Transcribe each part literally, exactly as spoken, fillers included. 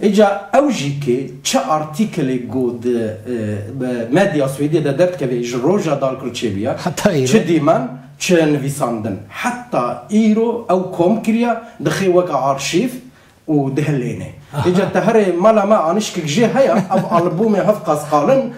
Îca ew jî ke çi artîkelê ku di, e, bi medya Swêdê de derdikeve ji roja Dalkurd çêbûye, Heta îro. Çi dîmen, çi nivîsandin. Heta îro ew kom kiriye, dixê weke arşîv û dihilêne. Aha. Îca te herê mala me anişkek jê heye, ev albûmê hevqas qalin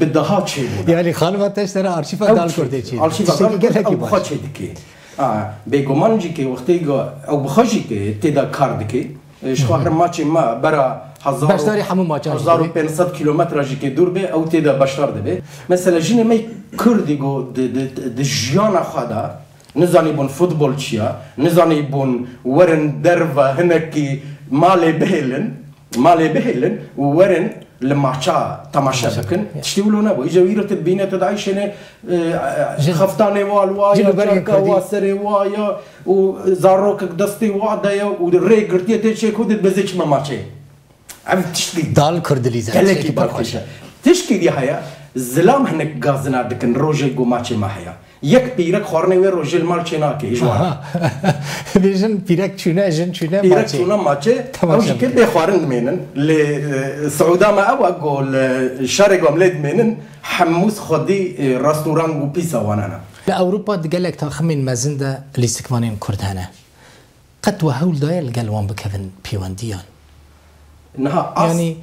bi daha çêbûne. Yani xanima te ji te re arşîva Ew Dalkurdê çê, çê. Arşîva Tiştekî Dalkurd gelekî ew bi xwe baş. Çê dike. A, bêguman jî ke wextê ku ew bi xwe jî ke tê de kar dike. E, ji xwe Hı hı. her maçê me bera hezar û, Beşdarî hemû maçan jî hezar û pênc sed kilometre jî ke dûr be, ew tê de beşdar dibe. Mesela jinê me Kurdî ku di, di, di jiyana xwe de nizanîbûn futbol çi ya, nizanîbûn werin derve hinekî malê bihêlin, malê bihêlin û werin li maça temaşe Temaşe bikin. bikin. Tiştî wilo nebû. Îca wî re tu dibîne, tu diayşêne, e, e, Jin. Xeftanê wa li wa Jin ya, û bergên çarka Kurdî. Wa serê wa ya û zarokek destê wa de ye û rê girtiye tê çê ku dibeze çime maçê. Ev tiştî Dal Kurdilîze. Gelekî Tiştekî pir baş xweş e. Tişkî dî heye, zilam hinek gazina dikin rojê ku maçê me heye. Yek pîrek xwarinê wê rojê li mal çê nake, ji wan. Aha. Bêjin pîrek çûne, jin çûne Pîrek maçê. Çûne maçê, Tamam, ew jî tamam. Kê bê xwarin dimênin. Lê, e, siûda me ew e ku li şerê ku em lê dimênin, hemû xwedî, e, restoran û pîsa wan hene. Li Ewropa di gelek taximên mezin de lîstikvanên Kurd hene. Qet we hewl daye li gel wan bikevin pêwendiyan? Niha as- Yani,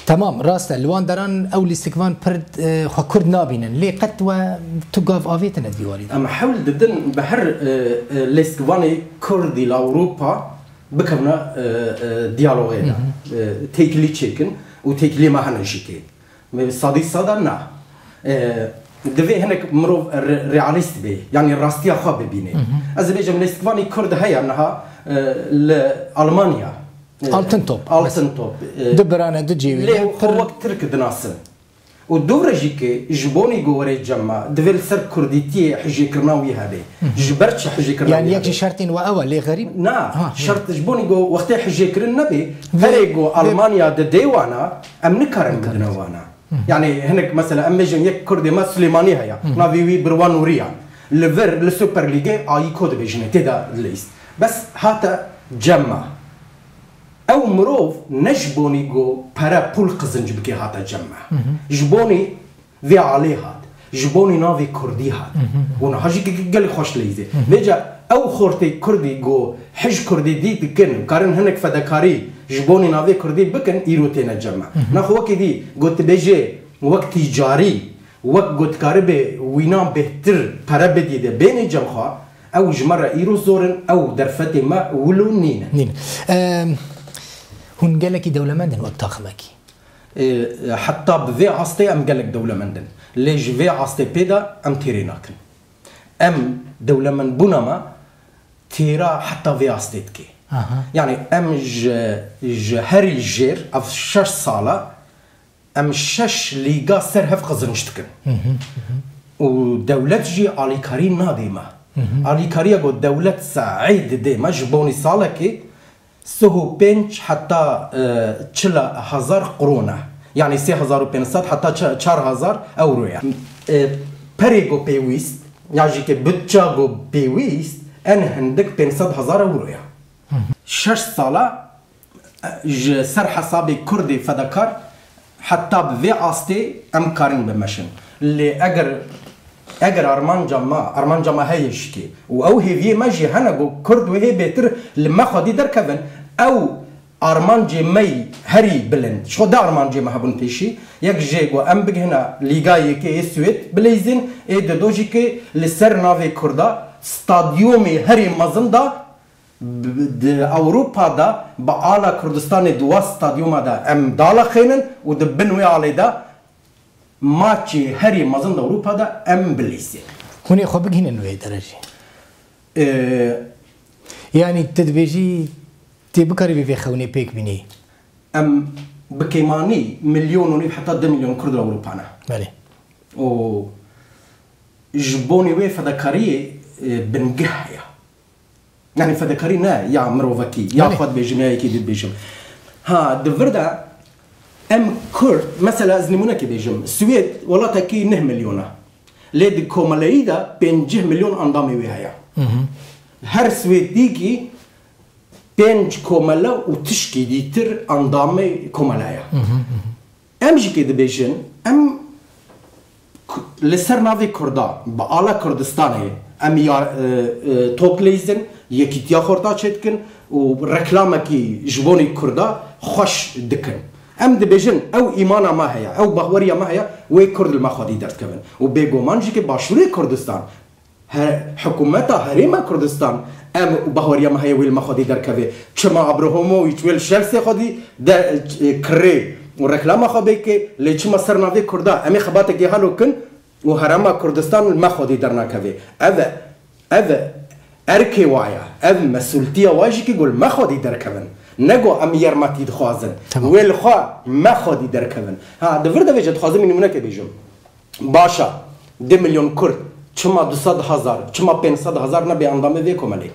temam, rast e. Li wan deran ew lîstikvan pir, e, xwe Kurd nabînin. Lê qet we tu gav avêtine di vî warî de? Em hewl didin bi her, e, e, lîstikvanê Kurdî li Ewropa bikevine, e, e, diyalogê de. Hı hı. E, têkilî çêkin û têkilî me hene jî tê. Sadî sada na. E, divê hinek mirov re-, realîst bê. Yanî rastiya xwe bibîne. Hı hı. Ez dibêjim lîstikvanî Kurd heye niha, e, li Almanya. E, Altın top. Altın top. E, Du birane, du cêwî. Lê xwe wek Tirk dinasin. Û dû re jî ke ji bonî ku were cem me, divê li ser kurdîtiyê hijêkirina wî hebe. Hı hı. Ji ber çi hijêkirina Yani wî yek hebe? Ji şertên we ew e, lê xerîb? Na, Ha, şert ji bonî ku wextê hijêkirin nebe, Vê- perê ku vê- Almanya didê wana, em nikarin Nikarin. Bidine wana. Hı hı. Yani hinek mesela em bêjin yek Kurdê me Silêmanî heye, Hı hı. Navê wî Birwan Nûrî ye. Li vir, li Super Lîgê A Y K dibêjine, tê de list. Bes hate cem me. Ew mirov ne ji bonî ku pere pûl qizinc bike hate cem me. Hı hı. Ji bonî vê alê hat. Ji bonî navê Kurdî hat. Hı hı. Û niha jî ge-, ge-, gelek xweş dileyîzê. Hı hı. Vêca ew xortê Kurdî ku hij Kurdî dî dikin, karin hinek fedekarî ji bonî navê Kurdî bikin, îro têne cem me. Hı hı. Naxwe wekî dî ku tu bêjê wek tîcarî, wek ku dikaribê wînan bêhtir pere bidî de bênê cem xwe, ew ji me re îro zor in, ew derfetê me wilo nîne. Nîne. Em, hûn gelekî dewlemend in wek taximekî? E, heta bi vê astê em gelek dewlemend in. Lê ji vê astê pê de em têrê nakin. Em dewlemendbûna me têra heta vê astê dike. Aha. Yani em ji, ji herî jêr, ev şeş sal e, em şeş lîga ser hev qizinc dikin. Hı hı, hı hı. Û dewlet jî alîkarî nadê me. Hı hı. Alîkariya ku dewlet saê didê me ji bonî salekê sih û pênc heta, e, çil hezar qron e. Yani sê hezar û pênc sed heta ça-, çar hezar euro ye. E, perê ku pêwîst, ya jî ke bütça ku pêwîst, en hindik pênc sed hezar euro ye. Hı hı. Şeş sala ji ser hesabê Kurdê fedakar heta bi vê astê em karin bimeşin. Lê eger, eger armanca me, armanca me heye jikê û ew hêviyê me jî hene ku Kurd wê hê bêtir li me xwedî derkevin, ew armancê me yî herî bilind. Ji xwe du armancê me hebûn pêşî. Yek jê ku em bigihine Lîga Yekê yê Swêd bileyzin, ê dido jî ke li ser navê Kurda stadyumê herî mezin da Bi-, di Ewropa de bi ala Kurdistanê di wa stadyuma de em dalaxênin û di bin wê alê de maçê herî mezin di Ewropa de em bilîzin. Hûn ê xwe bigihînin wê derecê? Ee, Yanî tu dibêjî tê bikarî vê xewnê pêk bînî? Em bi kêmanî milyon û nîv heta du milyon Kurd li Ewropa ne. Belê. Û ji bonî wê fedakariyê, e, bingeh heye. Yani fedekarî ne ya mirovekî, ya Belê. Xwe dibêjim, ya yekî dî dibêjim. Ha, di vir de em Kurd, mesela ez nimûnekê bêjim, Swêd welatekî neh milyon e. Lê di komeleyî de pêncî milyon endamê wê heye. Hı hı. Her Swêdîkî Pênc komele û tişkî dîtir endamê komele ye. Em jî kê dibêjin, em ku-, li ser navê Kurda, bi ala Kurdistanê, em ya, e, e, toplêzin, yekîtiya xorta çêdikin û reklamekî ji bonî Kurda xweş dikin. Em dibêjin, ew îmana me heye, ew bahweriya me heye, wê Kurd li me xwedî derdikevin. Û bêguman jî ke Başûrê Kurdistan, he-, hikûmeta Herêma Kurdistan, em bahweriya me heye wê li me xwedî derkeve. Çima Abramovîç wê li Şelsê xwedî de, e, kirê û reklama xwe bêke, lê çima ser navê Kurda? Em ê xebatekê halo kin û Herêma Kurdistan li me xwedî dernakeve. Ev e, ev e, erkê wa ye, ev mesûltiya wa jî ki go li me xwedî derkevin. Ne go em yermetî dixwazin. Tamam. Wê li xwe me xwedî derkevin. Ha, di vir de vêce dixwazim min nûneke bêjim. Baş e, du milyon Kurd, çima du sed hezar, çima pênc sed hezar nebe endamê vê komelê?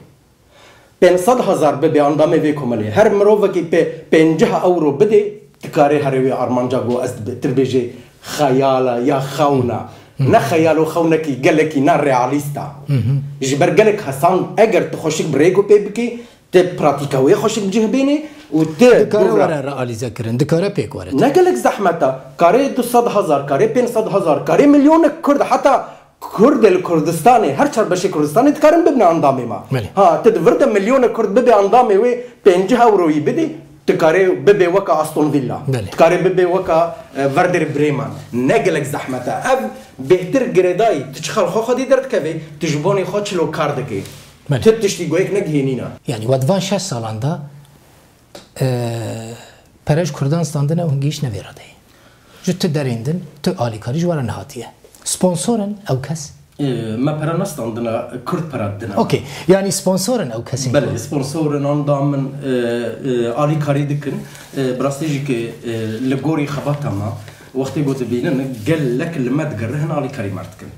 Pênc sed hezar bibe endamê vê komelê. Her mirovekî pê pêncî ewro bidê, dikarê herê wê armanca ku ez dibe-, tu dibêjê xeyal e ya xewn e. Ne xeyal û xewnekî gelekî ne realîst e. Ji ber gelek kesan eger tu xweşik bi rêk û pê bikî, tu pratîka wê xweşik bi cih bênê û tu Dikare dûra were realîze kirin, dikare pêk were. Ne gelek zehmet e. Karê du sed hezar, karê pênc sed hezar, karê milyonek Kurd, heta Kurd li Kurdistanê, her çar beşê Kurdistanê dikarin bibine endamê me. Belê. Ha, tu di vir de milyonek Kurd bibe endamê wê, pêncî ewroyî bidê, dikarê bibe weka Aston Villa. Belê. Dikarê bibe weka, e, Werder Bremen. Ne gelek zehmet e. Ev bêhtir girêdayî, tu çi xal xwe xwedî derdikevê, tu ji bonê xwe çilo kar dikê. Belê. Tu tiştî goyek negihê nîne. Yani, we di van şeş salan de, e, pere ji Kurdan standine û hingî iş ne vê radeyê. Ji tu derêndin, tu alîkarî ji we re nehatiye. Sponsor in ew kes? E, me pere nestandina, Kurd pere didine. Okey. Yani sponsor in ew kesên Belê, ku sponsor in, endam in, e, e, alîkarî dikin. E, bi rastî jî ki, e, li gorî xebata me, wextê ku dibînin, gelek li me digerihin alîkarî me dikin.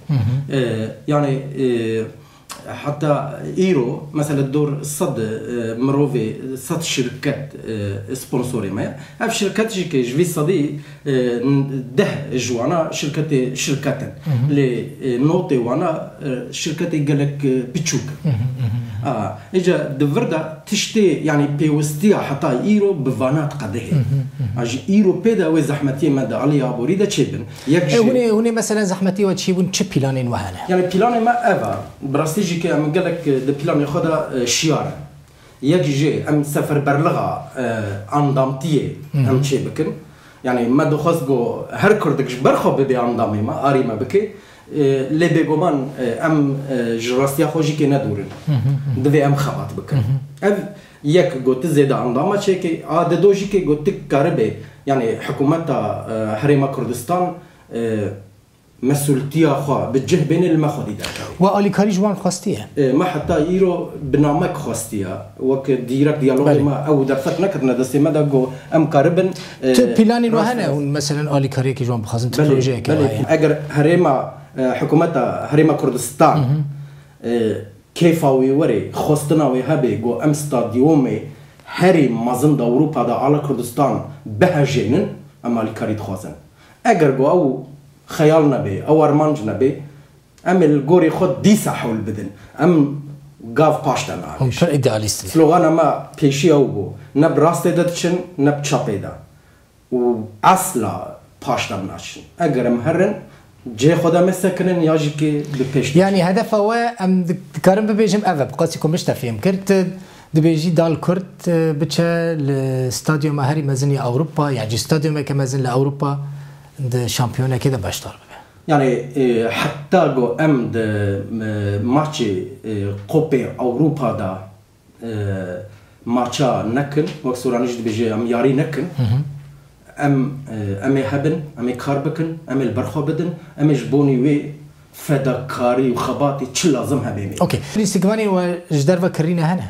E, yani, e, Heta îro, mesela dor sed, e, mirovê, sed şirket, e, sponsorê me ye. Ev şirket jî ke ji vî sedî, e, deh ji wana şirketê şirket in. Lê, e, notê wana, e, şirketê gelek, e, piçûk in. A, îca di vir de tiştê, yani pêwistiya heta îro bi vana diqedihê. A, ji îro pê de wê zehmetiyê me di aliyê aborî de çêbin. Yek E, jî hûn ê, hûn ê mesela zehmetî we çî bûn, çi planên we hene? Yani planê me ev e. Bi rastî jî ke em gelek, e, di planê xwe de, e, şiyar in. Yek jî em seferberlixa, e, endamtiyê em çê bikin. Yani me dixwest ku her Kurdek ji ber xwe bibe endamê me, arî me bike. E, lê bêguman, e, em, e, ji rastiya xwe jî kê nedûrin. Divê em xebat bikin. Ev yek ku tu zêde endama çêkê, a dido jî ke ku tu karibe, yani hikûmeta, e, Herêma Kurdistan, e, mesûltiya xwe bi cih bêne li me xwedî derkeve. We alîkarî ji wan xwestiye? E, me heta îro bi namek xwestiye. Wek dîrek diyalogê Belê. me ew derfet nekirine destê me de ku em karibin, e, Tu planên we rast hene rast. hûn meselen alîkariyekê ji wan bixwazin, tu Belê, projeyekê belê. we heye? Eger herêma, e, hikûmeta Herêma Kurdistan, e, kêfa wê were, xwestina wê hebe ku em stadyumê herî mezin di Ewropa de ala Kurdistan bihejênin, em alîkarî dixwazin. Eger ku ew xeyal nebe, ew armanc nebe, em ê li gorî xwe dîsa hewl bidin. Em gav paş de Hûn navêjin. pir îdealîst in. Slogana me pêşî ew bû. Ne bi rastê de diçin, ne bi çepê de. Û esla paş de naçin. Eger em herin, cihê xwe de me sekinin ya jî ki bi pêş Yani hedefa we, em di-, dikarin bibêjim, ev e, bi qasî ku min ji te fêm kir. Tu dibêjî dal Kurd, e, biçe li stadyuma herî mezin ya Ewropa, yan jî stadyumeke mezin li Ewropa di şampiyonekê de beşdar bibe. Yani, e, heta ku em di, e, maçê, e, Kopê Ewropa de, e, maça nekin, wek Soranî jî dibêje, em yarî nekin. Em, e, em ê hebin, em ê kar bikin, em ê li ber xwe bidin, em ê ji bonî wê fedakarî û xebatê çi lazim hebe me. Okey. Lîstikvanên we ji derve kirîne hene?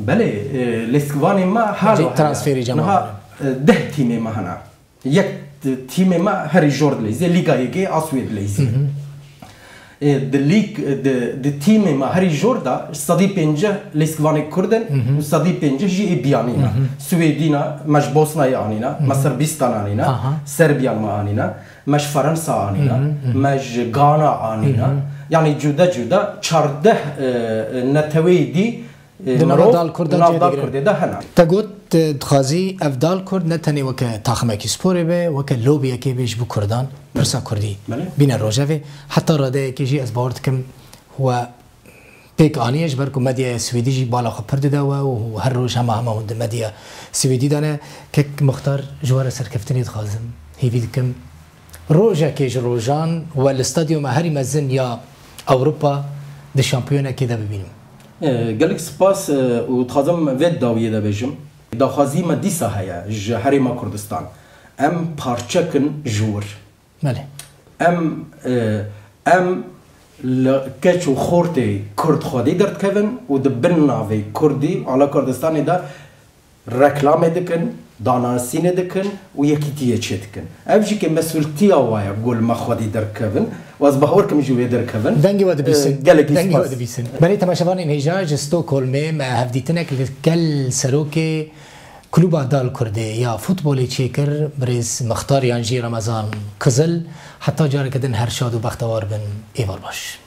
Belê, e, lîstikvanên me hala Cê-, hene. transferî cemawerê. Niha, e, deh tîmê me hene. Yek di tîmê me herî jor dileyzê, Lîga Yekê a Swêd dileyzê. E, di lîg, e, di, di tîmê me herî jor de sedî pêncî lîstikvanê Kurd in û sedî pêncî jî ê biyanî ne. Swêdî ne, me ji Bosnayê anîne, me Sırbistan anîne, Aha. Serbiyan me anîne, me ji Fransa anîne, me ji Gana anîne. Yani cuda cuda çardeh, e, e, neteweyê dî Di nava dal Kurd de cihê digire. Kurdê de hene. Te got, e, dixwazî ev dal Kurd ne tenê weke taximekî sporê be, weke lobiyekê be ji bo Kurdan, pirsa Kurdî. Belê. Bîne rojevê. Heta radeyekê jî ez bawer dikim we pêk aniye, ji ber ku medyaya Swêdî jî bala xwe pir dide we û her roj hema hema hûn di medya Swêdî de ne. Kek Muxtar, ji we re serkeftinê dixwazim. Hêvî dikim rojekê ji rojan we li stadyuma herî mezin ya Ewropa di şampiyonekê de bibînim. E, gelek spas, e, û dixwazim vê dawiyê de bêjim. Daxwazî me dîsa heye ji Herêma Kurdistan. Em parçekin ji wir. Belê. Em, e, em li keç û xortê Kurd xwedî derdikevin û di bin navê Kurdî, ala Kurdistanê de reklamê dikin, danasînê dikin û yekîtiyê çêdikin. Ev jî ke mesultiya wa ye, ku li me xwedî derkevin û ez bawer kim ji wê derkevin. Dengê we dibîsin. E, gelekî Dengê spas. we dibîsin. Belê, temaşevanên hêja, ji Stockholmê me hevdîtinek li gel serokê Klûba Dal Kurdê ya futbolê çêkir, birêz Mixtar yan jî Remezan Kizil. Heta careke din her şad û bextewar bin. Êvar baş.